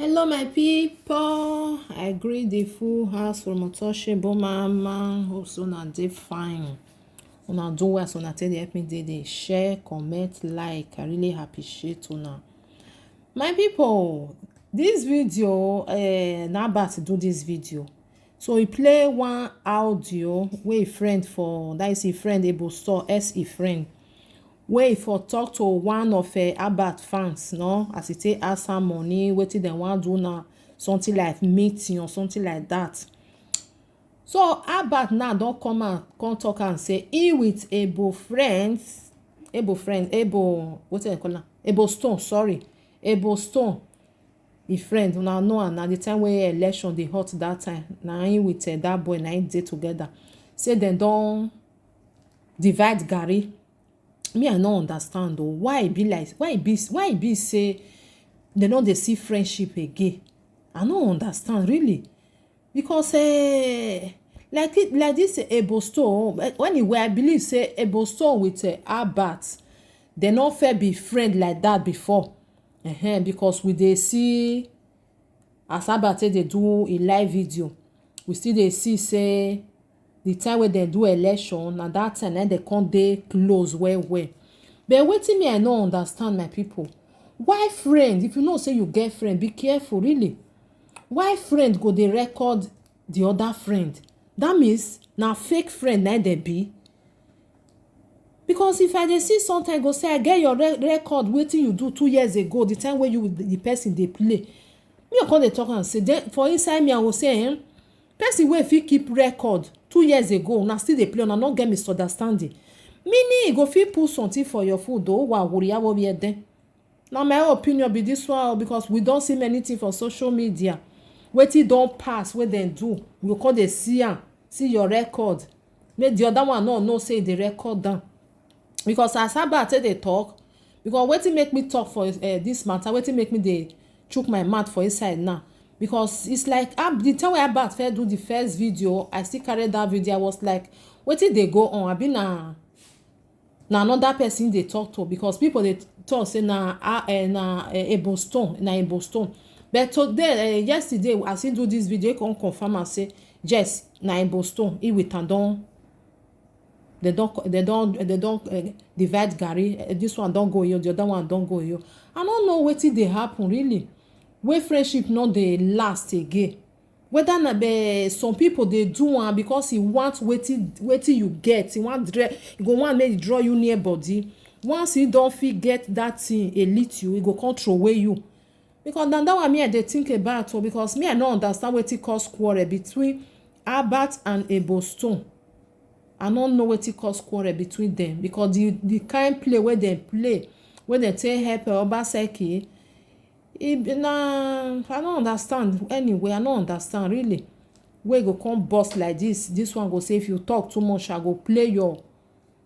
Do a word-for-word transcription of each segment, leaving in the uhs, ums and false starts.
Hello, my people. I greet the full house from Otoshebo Mama. Hope so una dey fine. Una do well, so una take dey help me dey dey share, comment, like. I really appreciate una. My people, this video, eh, na Albert do this video. So he play one audio wey him friend for, that is him friend Ebo Store, as him friend, wey he for talk to one of, eh, Albert fans, no? As he take ask am money, wetin dem wan do na something like meeting or something like that. So Albert now don come out, come talk am say he with Ebo friends, Ebo friend, Ebo, wetin dem call am? Ebo Stone, sorry. Ebo Stone, him friend, una know am, na the time wey election dey hot that time, na him with, eh, that boy, na him dey together. Say dem don divide garri. Me, I no understand o. Why e be like, why e be, why e be say dem no dey see friendship again? I no understand, really. Because, eh, like it, like this, eh, Ebo Store, eh, anyway, I believe say Ebo Store with, eh, Albert, dem no fit be friend like that before. Ehen, because we dey see as Albert take dey do a live video, we still dey see say the time wey dem do election, na that time na dem come dey close well well. But wetin me I no understand, my people, why friend, if you know say you get friend, be careful, really. Why friend go dey record the other friend? That means na fake friend na dem be. Because if I dey see sometimes, go say, "I get your re-, record, wetin you do two years ago, the time wey you with the person dey play." Me, I come dey talk am say, then for inside me, I go say, eh, person wey fit keep record two years ago, una still dey play, una no get misunderstanding. Meaning, e go fit put something for your food, though, wa wuri ya wo bi eden. Na my own opinion be this one o, because we don see many things for social media. Wetin don pass, wey dem do, we go come dey see am, see your record. Make the other one no know say e dey record down. Because as Albert take dey talk, because wetin make me talk for, eh, this matter, wetin make me dey chook my mouth for inside now, because it's like, ah, the time wey Albert first do the first video, I still carry that video. I was like, wetin dey go on? Abi na na another person dey talk to, because people dey talk say na, ah, eh, na, eh, Ebo Stone, na Ebo Stone. But today, eh, yesterday, as he do this video, he come confirm am say, yes, na Ebo Stone, he with am don, they don, they don, they don, eh, divide garri. Eh, this one don go yo, the other one don go yo. I no know wetin dey happen, really. Wey friendship no dey last again. Whether na be some people dey do am because he want wetin, wetin you get, he want dre-, he go want make he draw you near body. Once he don fit get that thing, e lick you, he go come throw away you. Because na that one me I dey think about o, because me I no understand wetin cause quarrel between Albert and Ebo Stone. I no know wetin cause quarrel between them, because the, the kind play wey dem play, wey dem take help, eh, Obaseki, e be na, I no understand. Anyway, I no understand, really. Wey go come burst like this, this one go say, "If you talk too much, I go play your,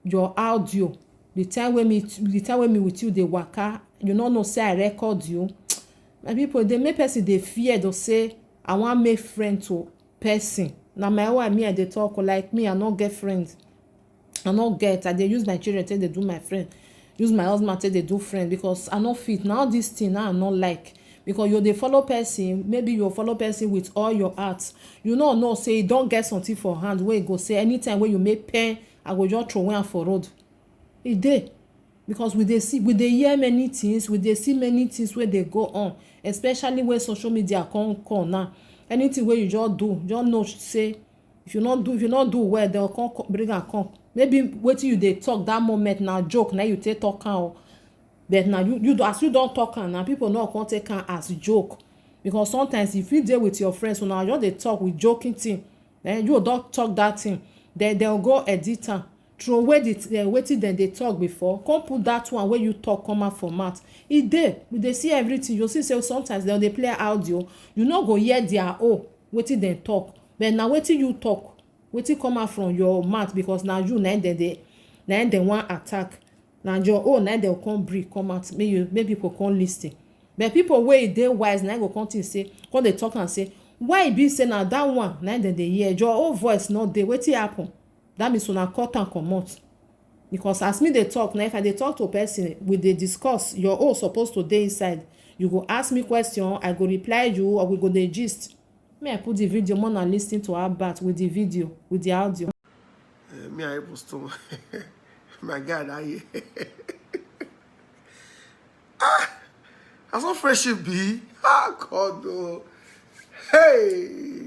your audio. The time wey me, the time wey me with you dey waka, you no know say I record you." My people, dey make person dey fear to say, "I wan make friend to person." Na my own, me I dey talk o, like me, I no get friend. I no get. I dey use my children take dey do my friend, use my husband take dey do friend, because I no fit. Na all this thing now I no like, because you dey follow person, maybe you follow person with all your heart, you no know say e don get something for hand wey go say, "Anytime wey you make pen, I go just throw am for road." E dey, because we dey see, we dey hear many things, we dey see many things wey dey go on, especially when social media come come now. Anything wey you just do, just know say if you no do, if you no do well, dem go come co-, bring am come. Maybe wetin you dey talk that moment na joke, na you take talk am o. But na you, you, as you don talk am, na people no come take am as joke. Because sometimes if you dey with your friends, una just dey talk with joking thing, then you don talk that thing, then dem go edit am, throw away the, eh, wetin dem dey talk before, come put that one wey you talk come out for mouth. E dey, we dey see everything. You see say sometimes dem dey play audio, you no go hear their own, wetin dem talk, but na wetin you talk, wetin come out from your mouth, because na you na dem dey, na dem wan attack. Na your own na dem come bring come out, make you, make people come listen. But people wey dey wise na go come think say, come dey talk and say, "Why e be say na that one na dem dey hear? Your own voice no dey. Wetin happen?" That means una cut am comot. Because as me dey talk, na if I dey talk to person, we dey discuss, your own suppose to dey inside. You go ask me question, I go reply you, or we go dey gist. Me, I put the video, more na listen to her bath with the video, with the audio. Uh, me, I was too. My God, I. Ah, I saw friendship be. Ah, God, oh. Hey.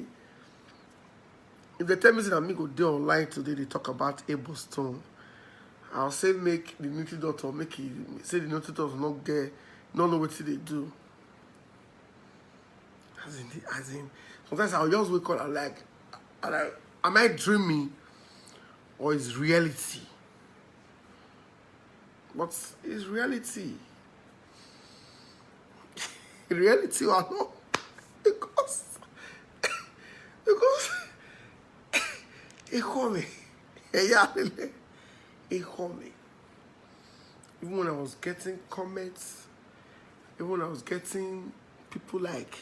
If they tell me that me go dey online today, they talk about Able Stone. I'll say make the native doctor make it say the native doctor not get, not know what they do. As in, the- as in, sometimes I'll just wake up and like, and I, am I dreaming or is reality? But it's reality. Reality or not? Because, because it called me. Yeah, it called me. Even when I was getting comments, even when I was getting people like,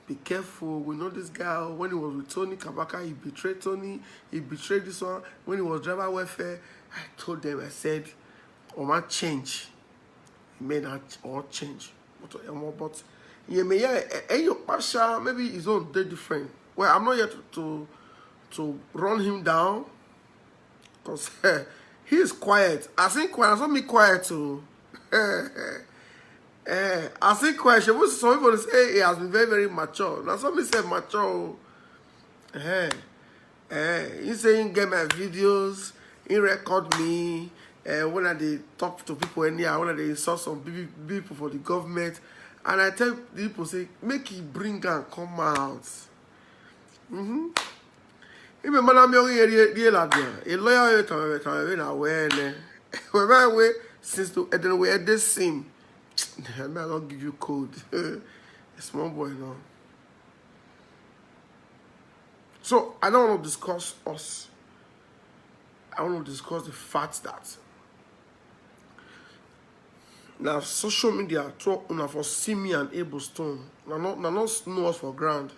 "Be careful, we know this guy." When he was with Tony Kabaka, he betrayed Tony, he betrayed this one. When he was driver welfare, I told them, I said, "Oma change." He made that all change. But, eh, but yeah, may yeah, eh, eh, your pasha, maybe his own day different. Well, I'm not here to to, to run him down because he is quiet. I think quiet, I saw me quiet too. Eh, I think quiet. She was, some people say he has been very, very mature. Now some people say mature. Eh, eh, he say he get my videos, he record me. Eh, when I dey talk to people anyhow, when I dey insult some big, big people for the government, and I tell the people say make he bring and come out. Mm-hmm. Even man, I'm young here, here, here, like, yeah. A lawyer, you tell me, tell me, na where, ne? Where, where, where, since to, and then where this sim. I don't give you code. A small boy, no. So I don't want to discuss us. I want to discuss the fact that now social media talk una for see me and Able Stone. Now not, now not know us for ground.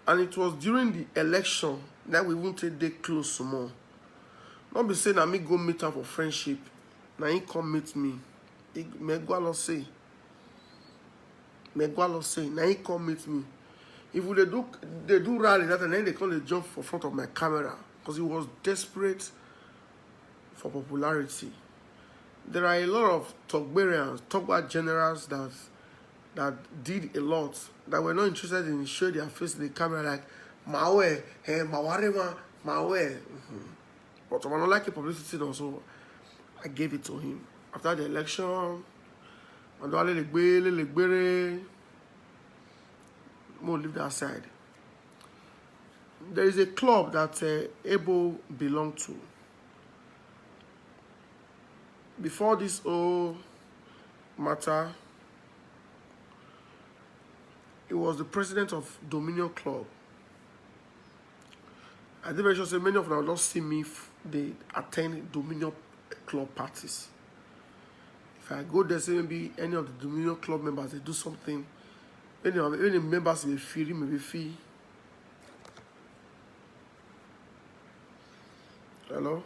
And it was during the election that we won't take dey close some more. Not be say na me go meet am for friendship. Na him come meet me. He, me go along say. Me go along say. Na him come meet me. If we dey do, dey do rally that time, then they come dey jump for front of my camera because he was desperate for popularity. There are a lot of Togberians, Togba generals that that did a lot, that were not interested in showing their face in the camera, like, "Mawe, eh, Mawarema, Mawe." Mhm. But I don't like the publicity now, so I gave it to him. After the election, Andwale Legbe, Legbere, mo leave that side. There is a club that uh, Ebo belonged to. Before this whole matter, he was the president of Dominion Club. I dey very sure say many of them don't see me. They attend Dominion Club parties. If I go there, say maybe any of the Dominion Club members, they do something. Any of any members may feel, may be feel. Hello?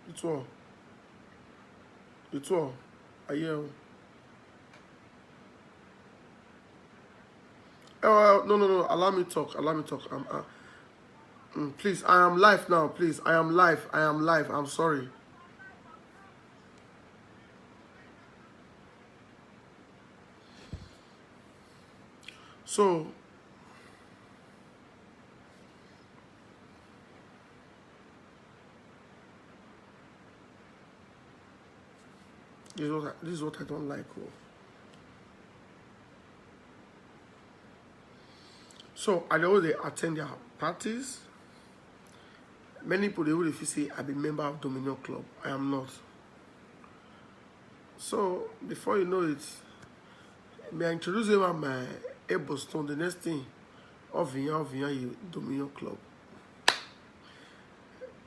It's all. It's all. I hear. Oh, no, no, no. Allow me talk. Allow me talk. I'm, uh, mm, please, I am live now. Please, I am live. I am live. I'm sorry. So, this is what I, this is what I don't like. Oh. So I know they attend their parties. Many people they will say I be member of Dominion Club. I am not. So before you know it, may I introduce him as my Ebo Stone. The next thing, Ovinya Ovinya you Dominion Club.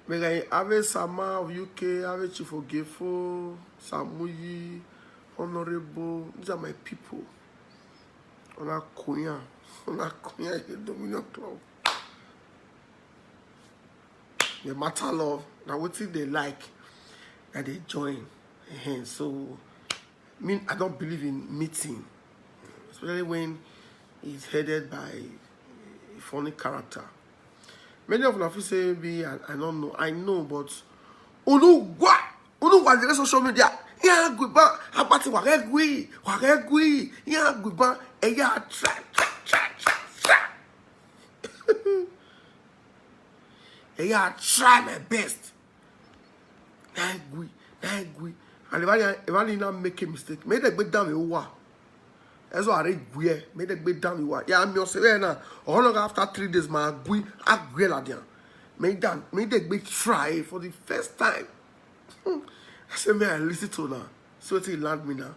May I have a Sama of U K, have a Chief Ogefo, Samuyi, Honorable. These are my people. Ona Kunya, Ona Kunya you Dominion Club. The matter love, now what they like, that they join. Ehen, so I mean, I don't believe in meeting, especially when it's headed by a funny character. Many of them feel say me, I, I don't know. I know, but unu wa, unu wa the social media. Yeah, good ba, abati wa regui, wa regui. Yeah, good ba. Eh, yeah, try, try, try, try, try. Eh, yeah, try my best. Na gui, na gui. And if I, if I did not make a mistake, may they go down the wa. That's why I read gui. May they go down the wa. Yeah, I'm your severe now. All of after three days, my gui, I gui la dia. May that, may they go try for the first time. I say, may I listen to now. So it land me now.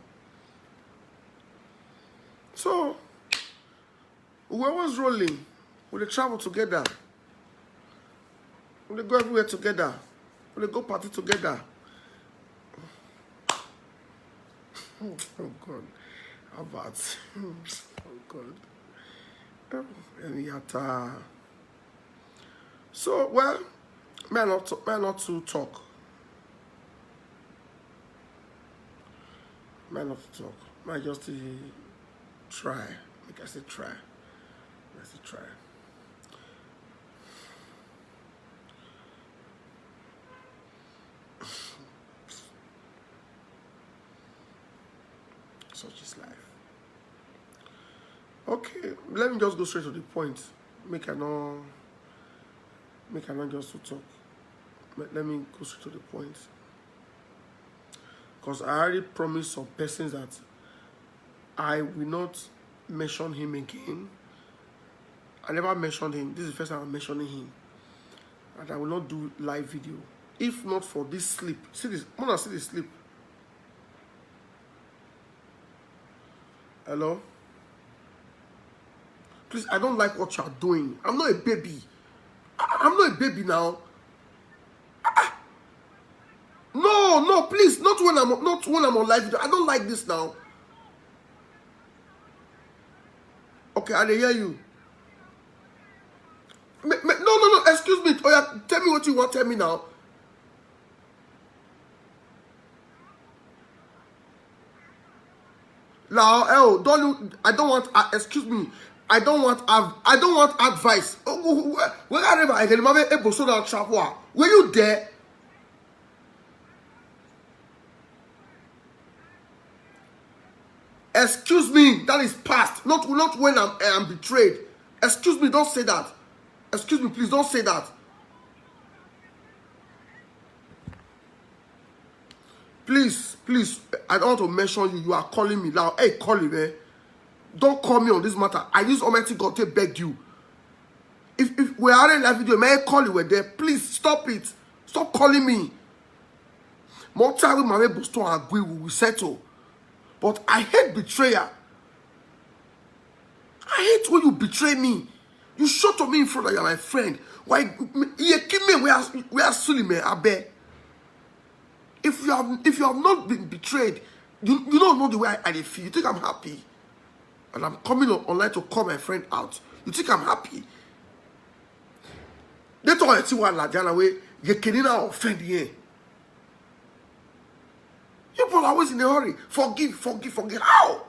So we always rolling. We dey travel together. We dey go everywhere together. We dey go party together. Oh God, Albert. Oh God. Any yata. So, well, may I not, may I not to talk. May I not to talk. May I just uh, try. Make I say try. May I say try. Such is life. Okay, let me just go straight to the point. Make I no, make I not just to talk. Let, let me go straight to the point. Because I already promised some persons that I will not mention him again. I never mentioned him. This is the first time I'm mentioning him. And I will not do live video. If not for this sleep. See this, Mona, see the sleep. Hello? Please, I don't like what you are doing. I'm not a baby. I, I'm not a baby now. Ah, ah. No, no, please, not when I'm not when I'm on live video. I don't like this now. Okay, I dey hear you. Me, me, no, no, no, excuse me. Oh, yeah, tell me what you want to tell me now. Now, oh, don't you, I don't want, uh, excuse me, I don't want, av- I don't want advice. Oh, wh- wh- wh- wherever I can remember able so that travel. Were you there? Excuse me, that is past. Not not when I'm, I'm betrayed. Excuse me, don't say that. Excuse me, please don't say that. Please, please, I don't want to mention you. You are calling me now. Hey, call him, eh? Don't call me on this matter. I use Almighty God to beg you. If if we are in that video, may I call you were there? Please stop it. Stop calling me. More time with my neighbors to agree, we will settle. But I hate betrayal. I hate when you betray me. You show to me in front that you're my friend. Why? You kill me. We are we are silly, man. I bet. If you have if you have not been betrayed, you you don't know the way I, I dey feel. You think I'm happy? And I'm coming on, online to call my friend out. You think I'm happy? They talk about what Ladiana way. You can now offend here. People are always in a hurry. Forgive, forgive, forgive. How?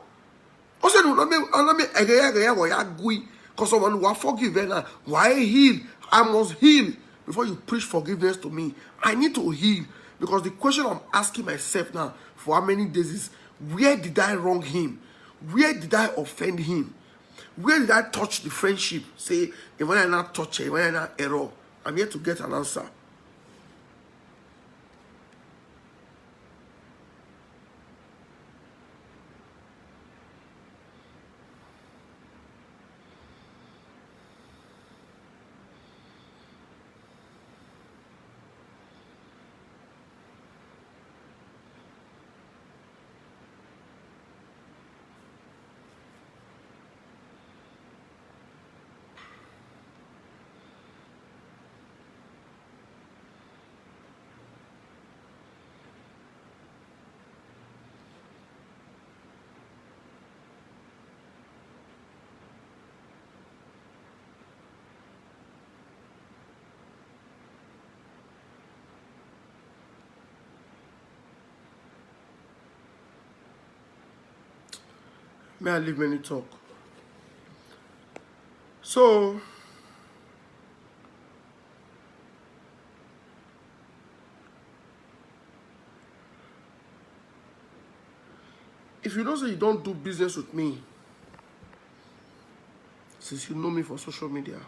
I said, no, let me, let me, because someone who forgive now. Why heal? I must heal before you preach forgiveness to me. I need to heal because the question I'm asking myself now for how many days is, where did I wrong him? Where did I offend him? Where did I touch the friendship? Say, if when I not touch it, when I not error, I'm here to get an answer. May I leave many talk? So, if you know say you don't do business with me, since you know me for social media,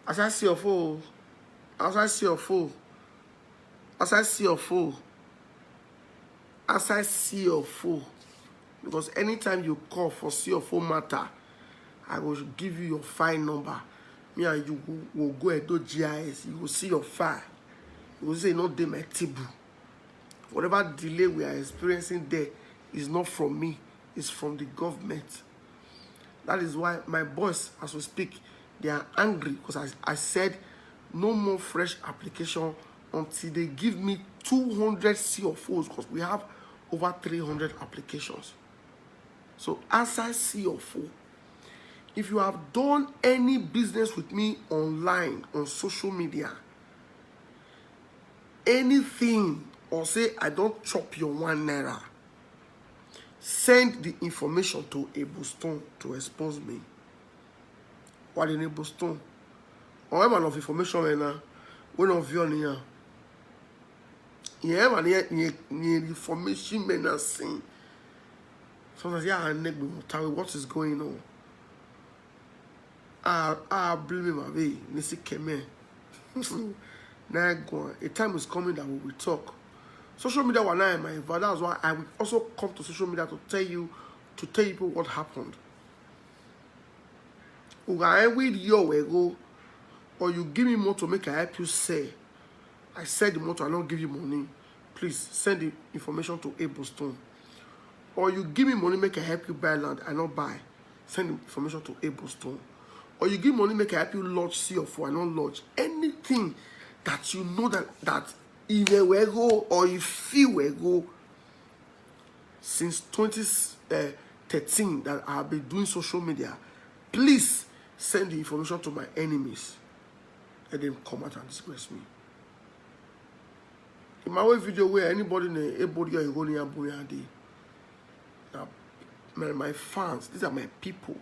as I see your phone, as I see your phone, as I see your phone, as I see your phone, because anytime you call for see your phone matter, I will give you your file number. Me and you will go and do G I S. You will see your file. You will say, "No, dey my table." Whatever delay we are experiencing there is not from me, it's from the government. That is why my boys, as we speak, they are angry because I, I said no more fresh application until they give me two hundred C of Os, because we have over three hundred applications. So as I see your phone, if you have done any business with me online, on social media, anything, or say I don't chop your one naira, send the information to Able Stone to expose me. What in Able Stone? Or am I of information right now? We don't view on here. Yeah, man, yeah, yeah, yeah, information, man, I seen. Sometimes, yeah, I need to tell you what is going on. I, I blame him away. Nisi Keme. Now, go on. A time is coming that we will talk. Social media was not in my favor. That's why I will also come to social media to tell you, to tell people what happened. Uga, I will your ego, or you give me more to make I help you sell. I sell the motor, I don't give you money. Please send the information to Able Stone. Or you give me money, make I help you buy land, I not buy. Send the information to Able Stone. Or you give money, make I help you lodge C of O, I not lodge. Anything that you know that, that Iwe will go or you feel will go, since twenty thirteen that I have been doing social media, please send the information to my enemies. Let them come out and disgrace me. In my way video where anybody na able to go near Bunyadi. Now, my, my fans, these are my people.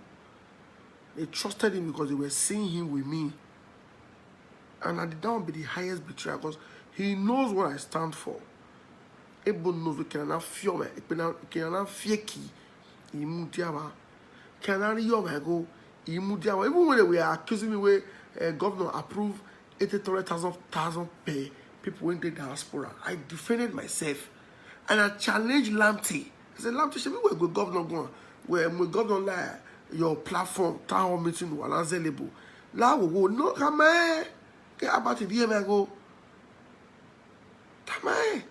They trusted him because they were seeing him with me. And I did not be the highest betrayer because he knows what I stand for. Able knows we cannot fear me. Cannot fear ki. Imudiawa. Cannot your go. Imudiawa. Even when they were accusing me where uh, governor approved eighty thousand, thousand pay people when they diaspora, I defended myself. And I challenged Lamptey. I said, "Lamptey, should we go governor go on? Where my governor lie, your platform, town hall meeting, was available." La wo wo no kame. Ke about a year ago. Tamae.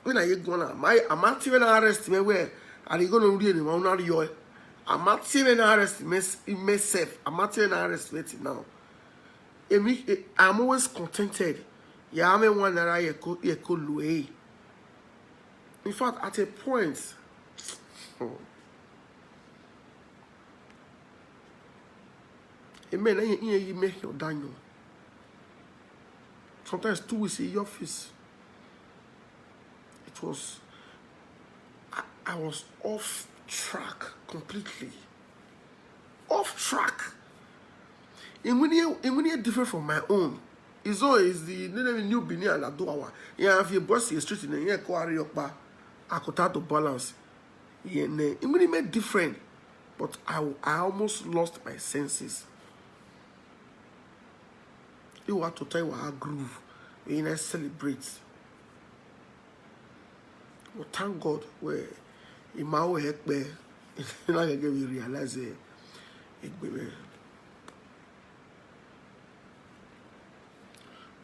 When are you gonna? My, I'm not even arrest me where are you gonna read him? I'm not your. I'm not even arrest me, myself. I'm not even arrest me now. Emi, eh, I'm always contented. Yeah, I'm a one that I echo, echo Louis. In fact, at a point, oh, amen, eh, eh, you make your Daniel. Sometimes two weeks in your office. It was, I, I was off track completely. Off track. In when you, in when you different from my own. It's always the name new Bini and Adoawa. Yeah, if you boss your street in the year, quarry up, I could have to balance. Yeah, ne, it really made different. But I, I almost lost my senses. You want to tell you how groove, you know, celebrate. But thank God, where in my own head, where you know, I get we realize it. It be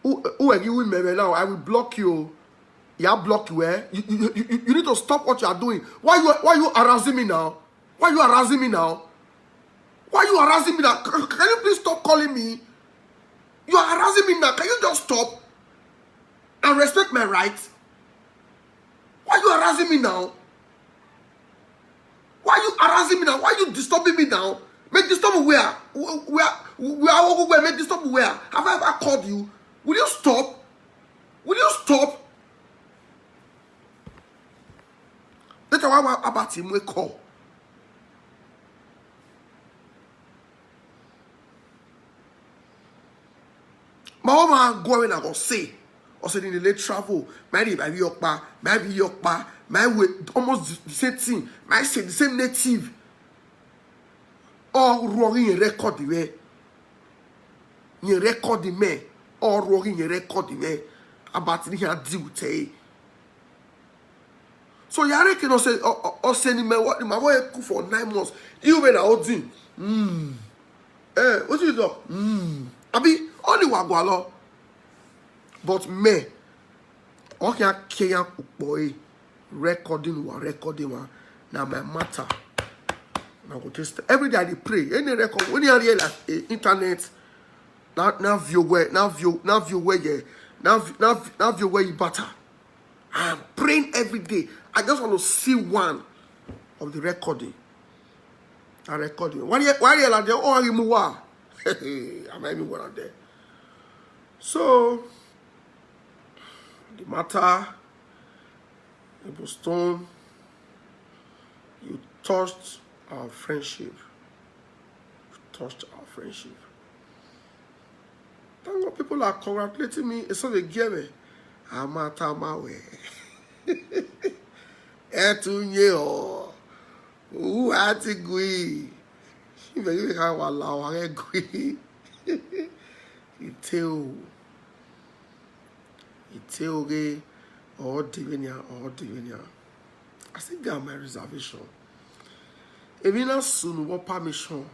who, who are you in me now? I will block you. Yeah, block you, eh? You, you, you, you- you need to stop what you are doing. Why you, why you harassing me now? Why you harassing me now? Why you harassing me now? Can, can you please stop calling me? You are harassing me now. Can you just stop and respect my right? Why you harassing me now? Why you harassing me now? Why you disturbing me now? Make disturb where? Where, where, where, where, make disturb where? Have I ever called you? Will you stop? Will you stop? Later, why, why about him? We call. All my go when I go say, also in the late travel, my name, my be Yokpa, my be Yokpa, my way, almost the same thing, my say the same native. All wrong in record the way. You record the man, all wrong in record the way. About the hand deal with. So yare ke no say, o say ni me what, ni ma wo ku for nine months. You be na odin. Hmm. Eh, what you do? Hmm. Abi, only wa gwa lo. But me, okay, I can't boy. Recording wa, recording wa. Now my matter. Now go test every day I dey pray. Any record, when you hear like eh, internet, now now view where, now view, now view where yeah, now view, now view, now view where you butter. I am praying every day. I just want to see one of the recording. A recording. Why you why you like the oh you move? I'm not even one of them. So the matter, Stone, you touched our friendship. You touched our friendship. Thank God people are congratulating me. It's not a game. Amatamawe. Etunye o. Who ati gui? She very very kind wala wa gui. Iteo. Iteo ge or divenia or divenia. I still got my reservation. If you not soon what permission,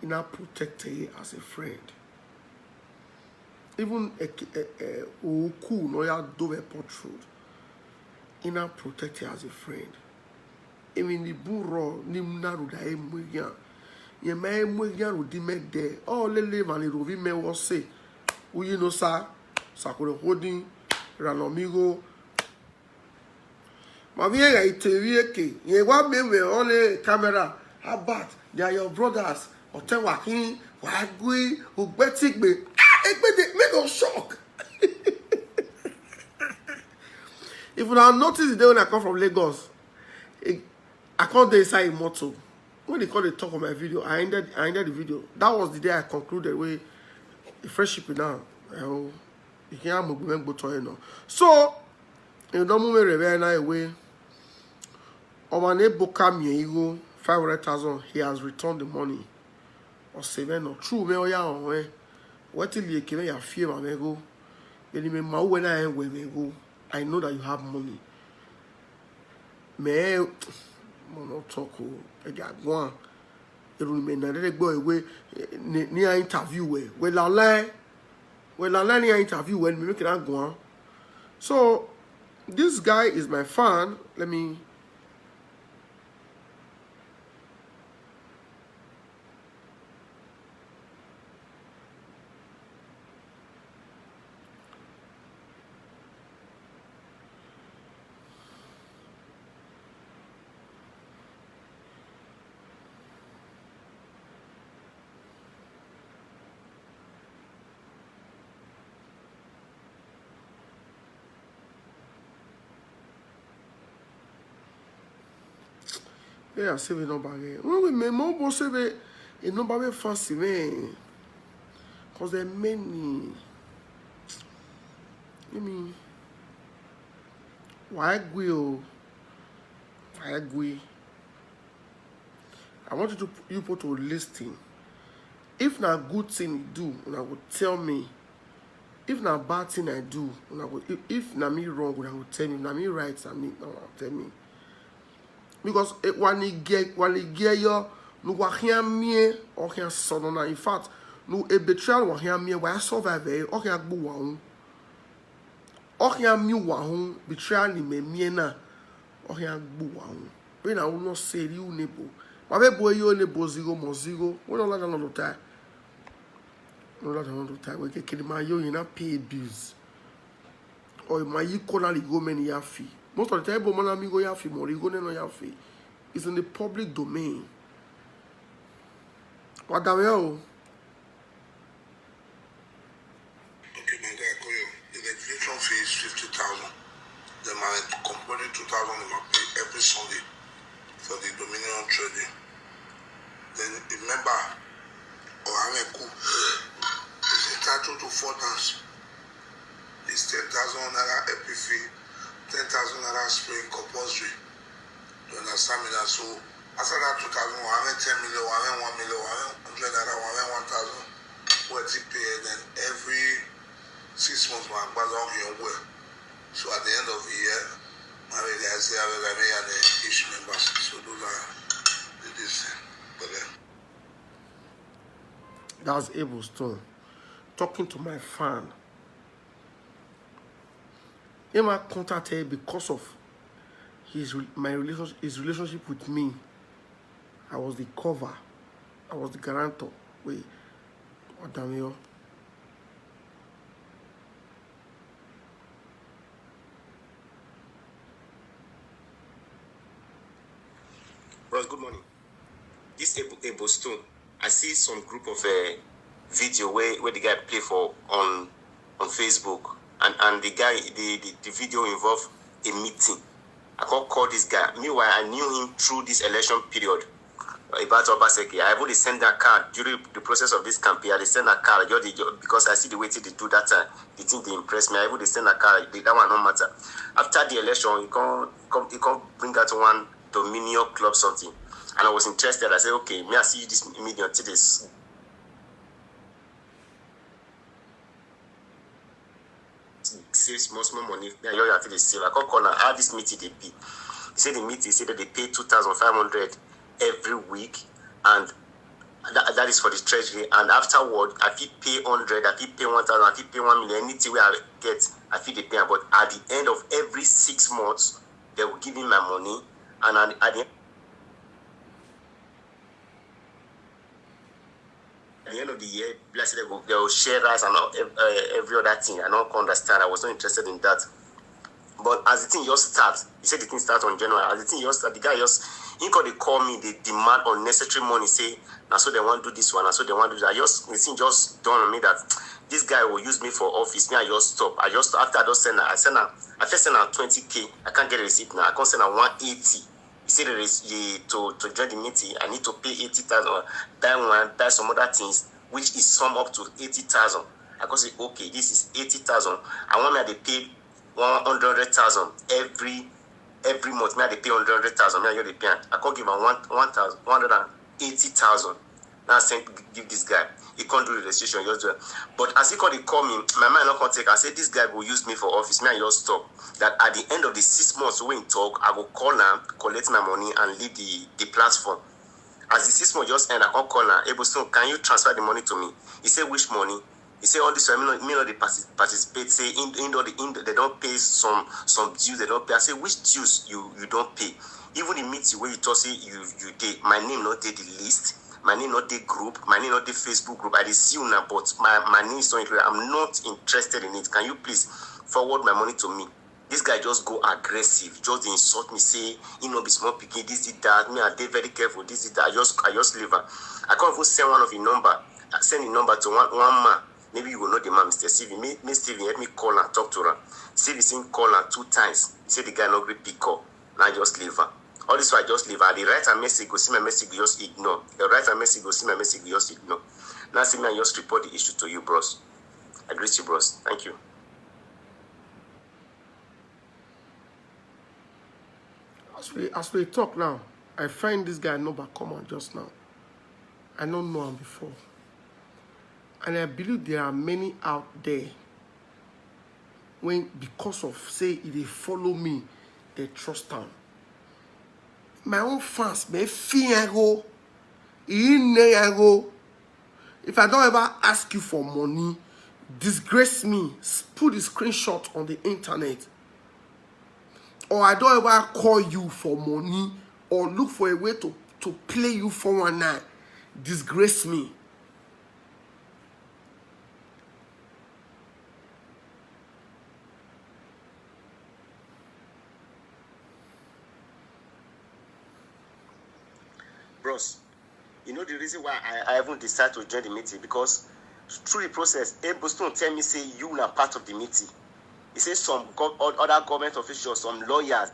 you not protect her as a friend. Even a, a, a, Oku no ya do a portrait. You not protect her as a friend. Even the buro ni mnaru da emweya. Ye me emweya ru di me de. Oh lele mani ru vi me wo se. Uyi no sa. Sakure holding. Ranomigo. Ma vie ga ite vie ke. Ye wa me we on the camera. How about they are your brothers? Otewakin, Wagui, Ugbetigbe. Ah, Egbede, me no shock. If you now notice the day when I come from Lagos, it, I can't dey inside a motor. When they call the talk of my video, I ended I ended the video. That was the day I concluded with the friendship now. Oh, you can't move me go to now. So, you don't move me right now away. Over ne boka me ego five hundred thousand. He has returned the money. Or seven or true me oya on we. What till you came ya fear my ego. Then you may ma when I we me go. I know that you have money. Me mo no talk o. E ga gwan. Eru me na de gbo ewe ni a interview we. We la le. We la le ni a interview we me make na gwan. So this guy is my fan. Let me Yeah, I save a number again. When we make more boss save a number we fancy man. Cause there many. I mean, why gui o? Why gui? I want you to you put to listen. If na good thing you do, una go tell me. If na bad thing I do, una go if, if na me wrong, una go tell me. If na me right, na me una go tell me. Because eh, when he get when he get your no wa hia me or hia sono na. In fact, no a betrayal wa hia me wa survive eh, or hia gbo wa un. Or hia me wa un betrayal ni me me na. Or hia gbo wa un. When I will not say you nebo. Ma be boy you nebo zero mo zero. We don't like another time. No like another time. We get kill my you na pay bills. Or my you call ali go many yafi. Most of the time, but man amigo yafi, more you go no yafi. It's in the public domain. What the hell? Okay, my guy, call you. The registration fee is fifty thousand. Then my company two thousand, they might pay every Sunday for the Dominion trading. Then remember, or I'm a cool. It's a four times. It's ten thousand naira L P fee, ten thousand naira spraying compulsory. You understand me now? So after that two thousand, one hundred ten million, one hundred one million, one hundred naira, one hundred one thousand. Where to pay, then every six months, my brother on your well. So at the end of the year, my lady, I say, I will remain an issue members. So those are the this thing. But then, That's Abel Stone talking to my fan. Emma contacted because of his re- my relationship his relationship with me. I was the cover. I was the guarantor. Wait, Odamio. Bros, good morning. This Ebo, Ebo Stone, I see some group of uh, video where, where the guy play for on on Facebook, and and the guy the the, the video involve a meeting. I can't call this guy. Meanwhile, I knew him through this election period. About Obaseki, I even dey send that card during the process of this campaign. I dey send that card just dey- because I see the way they do that time. The thing they impress me. I even dey send that card. The- That one no matter. After the election, he come come he come bring out one Dominion Club something, and I was interested. I said, okay, may I see this million to this save small small money. Me and Yoyo after they save. I come call now. How this meeting they be? He said the meeting, he said that they pay two thousand five hundred every week, and that, that is for the treasury. And afterward, I fit pay hundred, I fit pay one thousand, I fit pay one million. Anything where I get, I fit dey pay am. But at the end of every six months, they will give me my money, and at, at the at the end of the year, blessed they go, they will share rice and all- ev- uh, every other thing. I don't understand. I was not interested in that. But as the thing just start, he said the thing start on January. As the thing just start, the guy just he could they call me, they demand unnecessary money, say now so they want to do this one, and so they want to do that. I just the thing just dawned on me that this guy will use me for office. Me, I just stop. I just after I just send her, I send her, I first send her twenty K. I can't get a receipt now. I can't send her one eighty. He said there is the, to, to join the meeting, I need to pay eighty thousand, buy one, buy some other things, which is sum up to eighty thousand. I can say, okay, this is eighty thousand. I want me to pay one hundred thousand every every month. Me, I dey pay hundred thousand. Me, I just dey pay am. I can't give am one one thousand one hundred and eighty thousand. Now send give this guy. He can't do the registration. Just do it. But as he called, he call me. My mind not contact. I said this guy will use me for office. Me, I just stop. That at the end of the six months we in talk, I will call him, collect my money, and leave the, the platform. As the six months just end, I can't call him. Able soon, can you transfer the money to me? He said, which money? He said, all this one, me not, me not they participate. Say in in all the in they don't pay some some dues. They don't pay. I say, which dues you you don't pay? Even the meeting where you talk say you you did, my name not did the list. My name not the group. My name not the Facebook group. I dey see you now, but my my name is not included. I'm not interested in it. Can you please forward my money to me? This guy just go aggressive, just dey insult me, say he no be small pikin, this, this, that. Me, I dey very careful, this, this, that. I just, I just leave am. I can't even send one of his number. I send the number to one one man. Maybe you will know the man, Mister Steven. Me, me Steven, help me call and talk to him. Steven seen call am two times. He said the guy no gree pick call. Now I just leave am. All this while I just leave am. I dey write a message, go see my message, go just ignore. I write a message, go see my message, go just ignore. Now see me, I just report the issue to you, bros. I greet you, bros. Thank you. As we as we talk now, I find this guy number come out just now. I don't know him before. And I believe there are many out there when because of say he dey follow me, they trust him. My own fans may fear go, go. If I don't ever ask you for money, disgrace me, s- put the screenshot on the internet, or I don't ever call you for money or look for a way to, to play you four one nine, disgrace me. Bros, you know the reason why I, I even decide to join the meeting, because through the process, Able Stone tell me say you na part of the meeting. He say some gov- o- other government officials, some lawyers.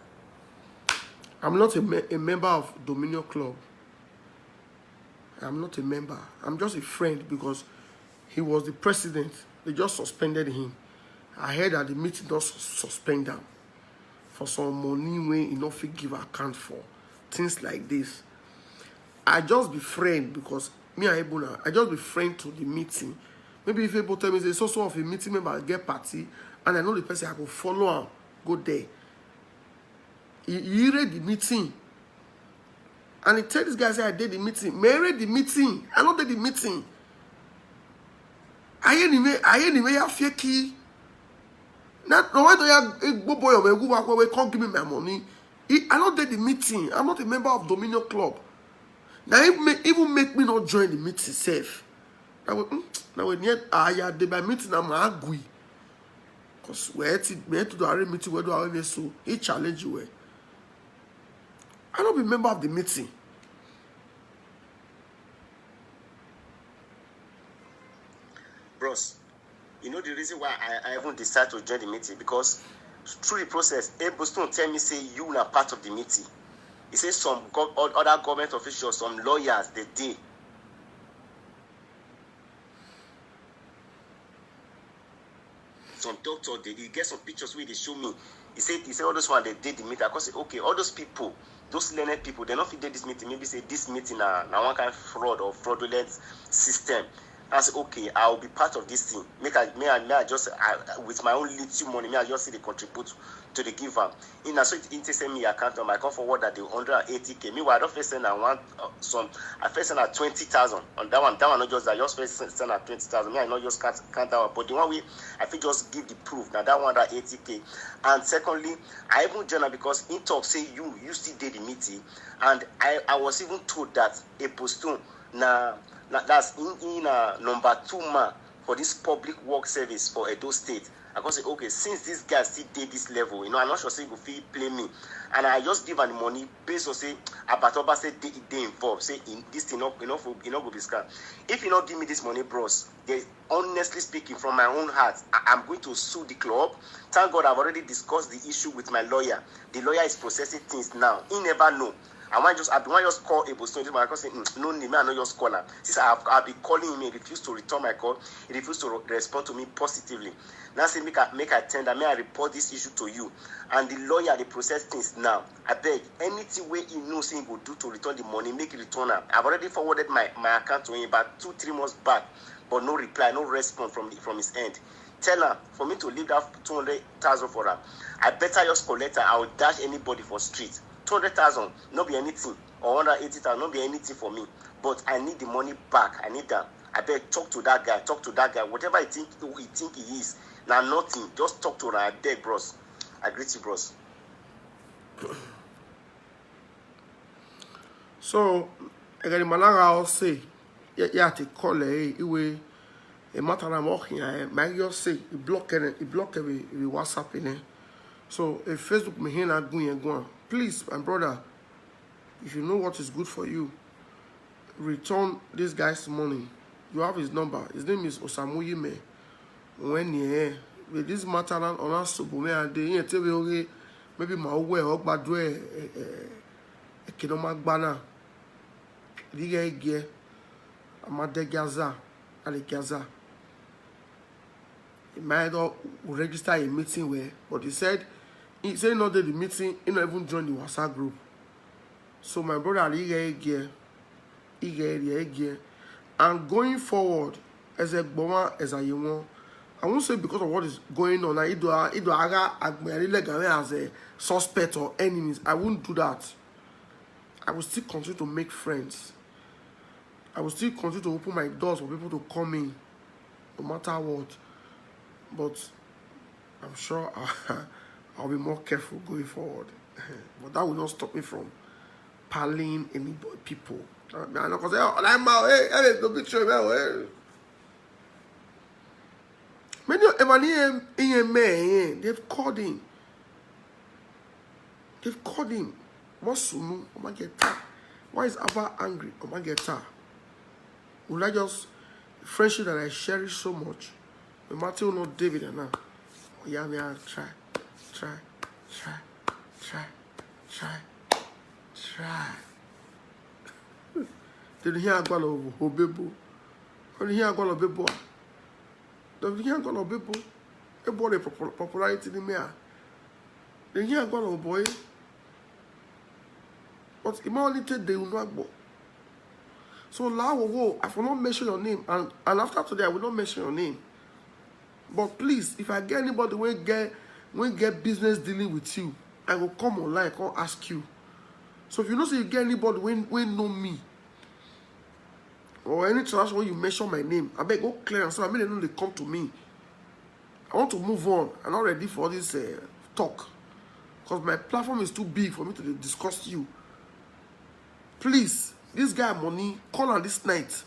I'm not a, me- a member of Dominion Club. I'm not a member. I'm just a friend because he was the president They just suspended him. I heard that the meeting just suspend am for some money wey he no fit give account for, things like this. I just be friend because me and Ebona, I just be friend to the meeting. Maybe if Ebo tell me say so so of a meeting member get party and I know the person, I go follow am go there. He, he read the meeting and he tell this guy say I did the meeting. Me read the meeting. I no did the meeting. I ain't even I ain't even have fake key. Now no why do you go boy or who come give me my money? He, I no did the meeting. I'm not a member of Dominion Club. Now even make, even make me not join the meeting safe. Now we mm, now we near I had the by meeting I'm angry. Cause where to where to do a meeting where do I so he challenge you. I don't be member of the meeting. Bros, you know the reason why I, I even decide to join the meeting because through the process, Ebo Stone tell me say you are part of the meeting. He say some go- o- other government officials, some lawyers, they dey. Some doctor, they, they get some pictures where they show me. He said, he said all those one they did the meeting. I come say, okay, all those people, those learned people, they not fit dey this meeting. Maybe say this meeting na, na one kind of fraud or fraudulent system. I say, okay, I'll be part of this thing. Make I, may I, may I just I, with my own little money, may I just see the contribute to the giver. In a so it say me account number, I come forward that the hundred and eighty k. Meanwhile, I don't first send a one uh, some. I first send a twenty thousand on that one. That one not just that. Just first send a twenty thousand. Me, I not just count count that one. But the one we I fit just give the proof now. That one that eighty k. And secondly, I even join am because in talk say you you still did the meeting, and I I was even told that a postone na na that's in in uh, number two man for this public work service for Edo State. I come say, okay, since this guy still dey this level, you know, I'm not sure say he go fit play me. And I just give am the money based on say Abatoba say dey dey involved, say in this thing no e no for e no go be scam. If you no give me this money, bros, they honestly speaking from my own heart, I, I'm going to sue the club. Thank God I've already discussed the issue with my lawyer. The lawyer is processing things now. He never know. I want just I want just call Ebo Stone. I can say mm, no need me. I know just call him. Since I've I've been calling him, he refused to return my call. He refused to re- respond to me positively. Now say make I make I tender, may I report this issue to you. And the lawyer they process things now. I beg anything way he knows he go do to return the money, make it return am. I've already forwarded my, my account to him about two, three months back, but no reply, no response from the, from his end. Tell her for me to leave that two hundred thousand for her. I better just collect her. I will dash anybody for street. Two hundred thousand, no be anything. Or one hundred eighty thousand, no be anything for me. But I need the money back. I need that. I beg talk to that guy. Talk to that guy. Whatever he think he think he is, now nothing. Just talk to her. I beg, bros. I greet you, bros. So, I got the Malaga all say, yeah, yeah, they call it, it will, a matter of walking, I might just say, it block it, it block every, every WhatsApp in it. So, if Facebook me here not going and go on, please, my brother, if you know what is good for you, return this guy's money. You have his number. His name is Osamu Yime. When yeah, with this matter on on us to me and they ain't tell me okay, maybe my way or bad way, a kid on my banner. Riga gear, I'm a de Gaza, and the Gaza. He might not register a meeting where, but he said, he said not that the meeting, he not even join the WhatsApp group. So my brother, Riga gear, Riga gear, and going forward, as a Boma, as a Yewon, I won't say because of what is going on. I do, I do, I got, I do, I as a suspect or enemies. I won't do that. I will still continue to make friends. I will still continue to open my doors for people to come in, no matter what. But I'm sure I'll, I'll be more careful going forward. But that will not stop me from palling any people. I mean, I'm not gonna say, oh, I'm out. Hey, hey, don't betray me. Hey. Many of Emmanuel in a man, they've called him. They've called him. What's Sunu? Oh my God. Why is Abba angry? Oh my God. Will I just friendship that I cherish so much? With Matthew, not David, and now. Oh, yeah, me, I try, try, try, try, try, try. Did you hear Agbalo Obebo? Did you hear Agbalo Obebo? Dem dey hear God of people. Everybody popularity in the mayor. They hear God of boy. But it only take the Unagbo. So Lawowo, I will not mention your name, and, and after today I will not mention your name. But please, if I get anybody wey get wey get business dealing with you, I go come online come ask you. So if you know say you get anybody wey wey know me, or any transaction wey you mention my name, abeg go clear am so I make dem no dey come to me. I want to move on. I'm not ready for this uh, talk because my platform is too big for me to dey discuss you. Please, this guy money, call am this night.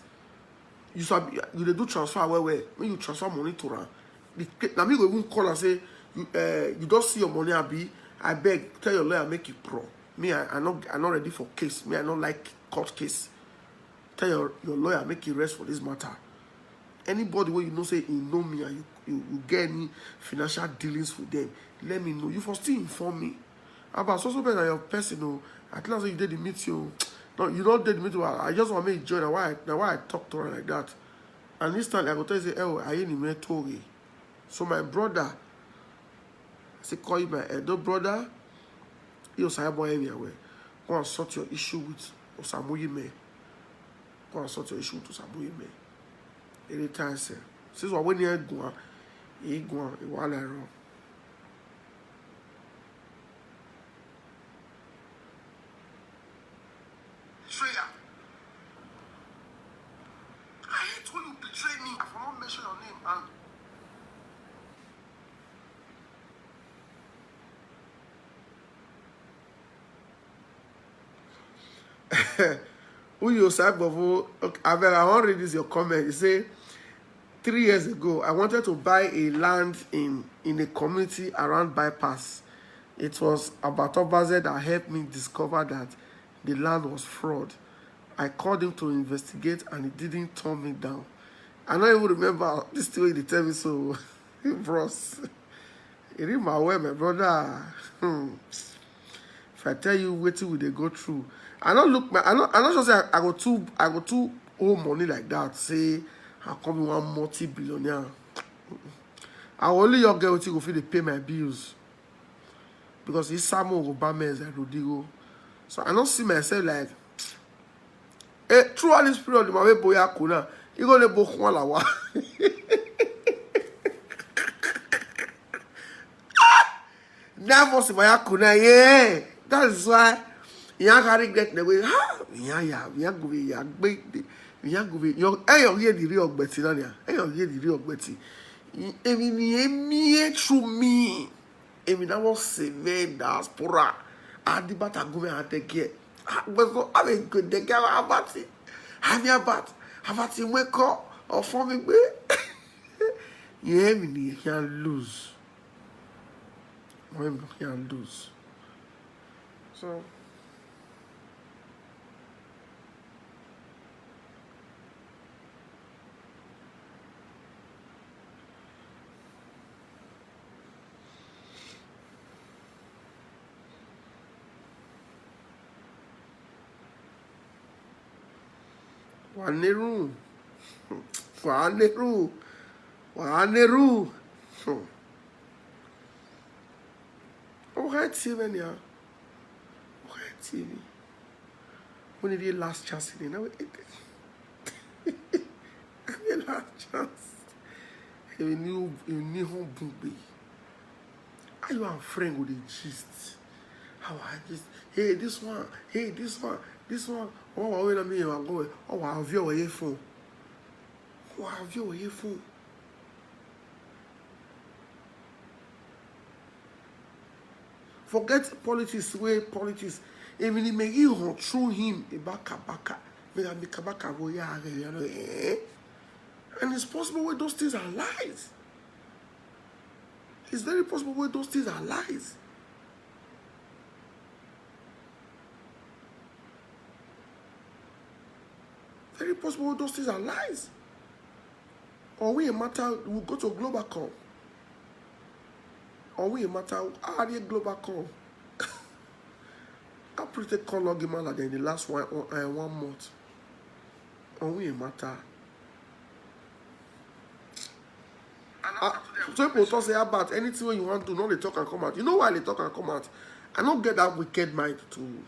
You sabi, you dey do transfer well well. When you transfer money to am, the, na me go even call and say, you, uh, you don see your money, abi? I beg, tell your lawyer make you pro. Me, I, I not, I not ready for case. Me, I not like court case. Tell your, your lawyer make you rest for this matter. Anybody wey you know say you know me and you, you, you get any financial dealings with them, let me know. You for still inform me. About so so better your person, oh, at last you did the meeting. No, you don't did the meeting. I just want me to join. Na why, na why I talk to her like that. And this time I go tell you, say, oh, I ain't in my story. So my brother, I say call you my elder brother. You say boy anyway. Go and sort your issue with Osamuyi man. Go and sort your issue with Osamuyi man. Anytime, sir. Since we're when you're going, you going, you want to run. Betrayer. I hate when you betray me. I will not mention your name. And Uyo Sabovo, okay, Abel, I want to read this your comment. You say, three years ago, I wanted to buy a land in, in a community around bypass. It was Abatobaze that helped me discover that the land was fraud. I called him to investigate and he didn't turn me down. I don't even remember this thing wey dey tell me so, bros. You read my way, my brother. Hmm. If I tell you wetin we dey go through, I no look my, I no, I no sure say I, I go too, I go too owe money like that. Say I come be one multi-billionaire. I only your girl wetin go fit dey pay my bills. Because this Samuel go buy me as a Rodrigo. So I don't see myself like, eh, through all this period, my way boy Akuna, you gonna book one lawa. That was my Akuna, yeah. That is why you can't regret the way. Ha, yeah, yeah, we are going, we are going, we are going. You, eh, you hear the real Betty, Nanya. Eh, you hear the real Betty. Emi ni emi e true me. Emi na wo seve diaspora. Adi bata gume ateke. Gbogbo abe ko deke abati. Ami abat. Abati mwe ko. Ofo mi gbe. Ye emi ni can lose. Emi can lose. So Waneru. Waneru. Waneru. Hmm. Oh, hi, T V, yeah. Oh, hi, T V. When did you last chance in now? The last chance. You knew, you knew who booked me. Are you and friend with the gist? How I just, hey, this one, hey, this one, this one. Oh, I will me and go. Oh, I have your phone. Oh, I have your phone. Forget politics, way politics. Even if make you through him, a baka baka. Make a baka baka go, yeah, yeah, yeah, eh? And it's possible with those things are lies. It's very possible with those things are lies. Very possible with those things are lies. Or we a matter, we go to Globacom. Or we a matter, how are they Globacom? I pretty call log him out in the last one, uh, one month. Or we a matter. Ah, some people talk say about anything wey you wan do, no dey talk and come out. You know why they talk and come out? I no get that wicked mind to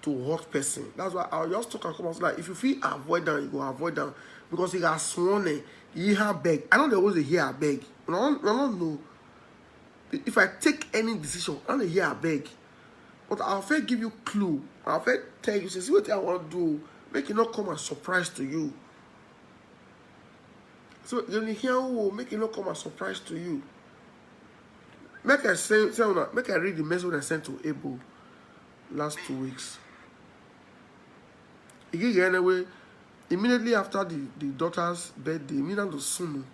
to hurt person. That's why I just talk and come out. So that if you feel avoid them, you go avoid them because you got sworn. Eh, you have beg. I don't always hear beg. I don't, I don't know. If I take any decision, I don't hear beg. But I'll fair give you clue. I'll fair tell you, say, see what I want to do. Make it not come as surprise to you. So you only hear who make it not come as surprise to you. Make I say, say una, make I read the message I sent to Ebo last two weeks. He give anyway immediately after the, the daughter's birthday, me down to soon.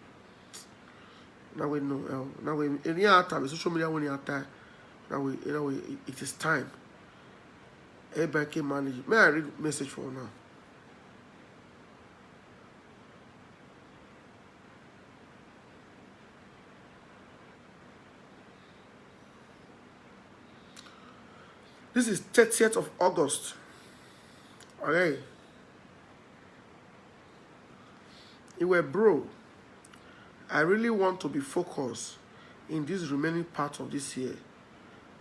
Now we know, uh, now we any other time social media when you time. Now we, you know, we, it is time. Everybody can manage. May I read message for now? This is thirtieth of August. Okay. Iwe, bro, I really want to be focused in this remaining part of this year.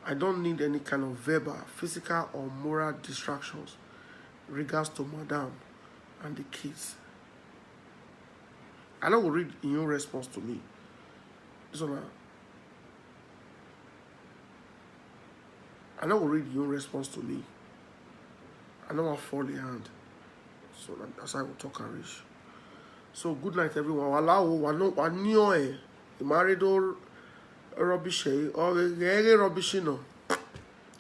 I don't need any kind of verbal, physical, or moral distractions. Regards to madam and the kids. I no go read your response to me. This one, I no go read your response to me. I no wan fall your hand. So na, that's how I go talk and reach. So good night, everyone. Wala o, wa no, wa ni o eh. You married all rubbish eh. All the rubbish, you know.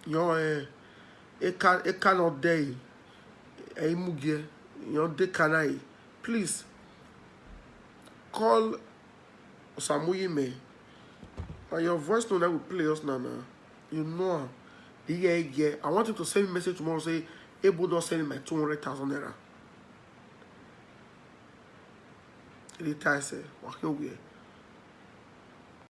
Your eh. It can, it cannot day. Eh, mugie. Your day can I. Please call Osamuyi me. Now your voice note that will play us now now. You know am. The year year. I want him to send me message tomorrow say Ebo don send me my two hundred thousand naira. Anytime say, walk your way.